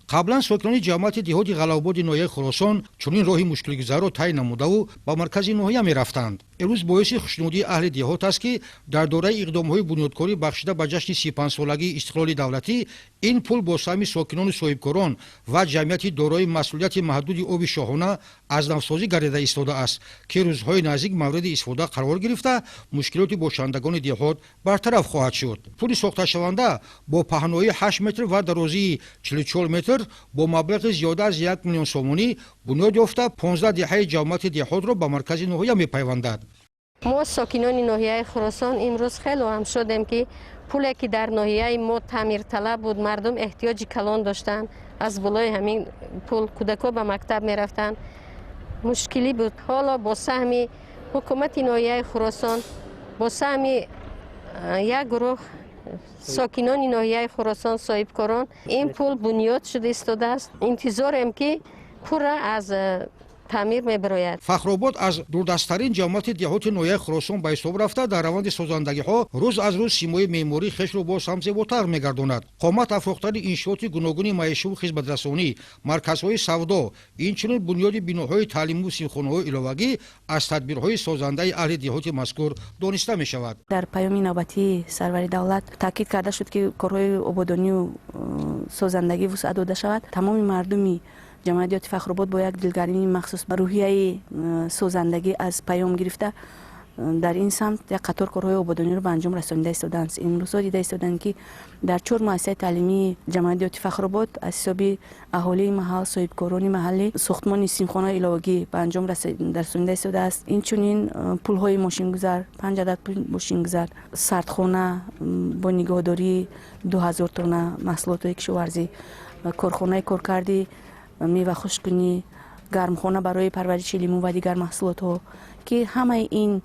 Қаблан сокинони ҷамоати деҳоти Ғалаободи ноҳияи Хуросон чунин роҳи мушкилгузарро тай намудаву ба маркази ноҳия мерафтанд. Имрӯз боиси хушнудии аҳли деҳот аст, ки дар доираи иқдомҳои бунёдкорӣ, бахшида ба ҷашни 35-солагии истиқлоли давлатӣ, ин пул бо саҳми сокинону соҳибкорон ва ҷамъияти дорои масъулияти маҳдуди «Оби шоҳона» аз навсозӣ гардида истодааст, ки рӯзҳои наздик мавриди истифода қарор гирифта, мушкилоти бошандагони деҳот бартараф хоҳад шуд. Пули сохташаванда бо паҳноии 8 метр ва дарозии 44 метр бо маблағи зиёда аз 1 миллион сомонӣ бунёд ёфта, 15 деҳаи ҷамоати деҳотро ба маркази ноҳия мепайвандад. Мо, сокинони ноҳияи Хуросон, имрӯз хеле ҳам шодем, ки пуле, ки дар ноҳияи мо таъмирталаб буд, мардум эҳтиёҷи калон доштанд, аз болои ҳамин пул кӯдакҳо ба мактаб мерафтанд, мушкилӣ буд. Ҳоло бо саҳми ҳукумати ноҳияи Хуросон, бо саҳми як гурӯҳ сокинони ноҳияи Хуросон, соҳибкорон, ин пул бунёд шуда истодааст. Интизорем, ки пурра аз таъмир мебарояд. Фахробод аз дурдасттарин ҷамоати деҳоти ноҳияи Хуросон ба ҳисоб рафта, дар раванди созандагиҳо рӯз аз рӯз симои меъмории хешро боз ҳам зеботар мегардонад. Қомат афрохтани иншооти гуногуни маишиву хизматрасонӣ, марказҳои савдо, инчунин бунёди биноҳои таълимиву синфхонаҳои иловагӣ аз тадбирҳои созандаи аҳли деҳоти мазкур дониста мешавад. Дар паёми навбатии сарвари давлат таъкид карда шуд, ки корҳои ободонию созандагӣ вусъат дода шавад. Тамоми мардуми ҷамоати деҳоти Фахробод бо як дилгармии махсус, ба рӯҳияи созандагӣ аз паём гирифта, дар ин самт як қатор корҳои ободониро ба анҷом расонида истодаанд. Имрӯзҳо дида истодаанд, ки дар чор муассисаи таълимии ҷамоати деҳоти Фахробод аз ҳисоби аҳолии маҳал, соҳибкорони маҳаллӣ сохтмони синфхонаи иловагӣ ба анҷом расонида истодааст. Инчунин пулҳои мошингузар, панҷ адад пули мошингузар, сардхона бо нигоҳдории 2000 тонна маҳсулотҳои кишоварзӣ, корхонаи коркарди мевахушккунӣ, гармхона барои парвариши лимӯ ва дигар маҳсулотҳо, ки ҳамаи ин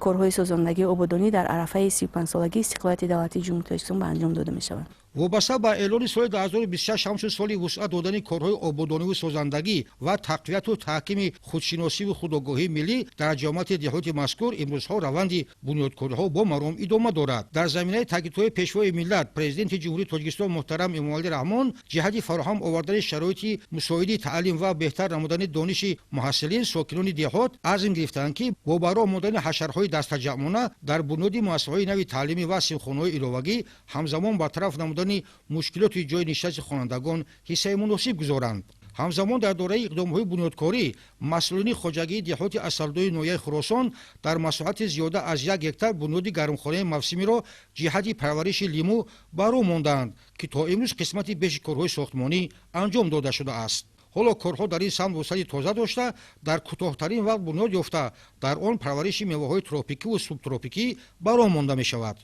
корҳои созандагии ободонӣ дар арафаи 35-солагии истиқлолияти давлатии Ҷумҳурии Тоҷикистон ба анҷом дода мешаванд. Вобаста ба эълони соли 2026 ҳамчун соли вусъат додани корҳои ободониву созандагӣ ва тақвияту таҳкими худшиносиву худогоҳии миллӣ, дар ҷамоати деҳоти мазкур имрӯзҳо раванди бунёдкориҳо бо маром идома дорад. Дар заминаи таъкидҳои Пешвои миллат, Президенти Ҷумҳурии Тоҷикистон муҳтарам Эмомалӣ Раҳмон, ҷиҳати фароҳам овардани шароити мусоиди таълим ва беҳтар намудани дониши муҳассилин, сокинони деҳот азм гирифтаанд, ки бо ба роҳ мондани ҳашарҳои дастаҷамъона дар бунёди муассисаҳои нави таълимӣ ва синфхонаҳои иловагӣ, ҳамзамон бартараф намудани мушкилоти ҷойи нишасти хонандагон ҳиссаи муносиб гузоранд. Ҳамзамон, дар доираи иқдомҳои бунёдкорӣ, масъулини хоҷагии деҳоти Асалдои ноҳияи Хуросон дар масоҳати зиёда аз 1 гектар бунёди гармхонаи мавсимиро ҷиҳати парвариши лимӯ ба роҳ мондаанд, ки то имрӯз қисмати беши корҳои сохтмонӣ анҷом дода шудааст. Ҳоло корҳо дар ин самт вусъати тоза дошта, дар кӯтоҳтарин вақт бунёд ёфта, дар он парвариши меваҳои тропикиву субтропикӣ ба роҳ монда мешавад.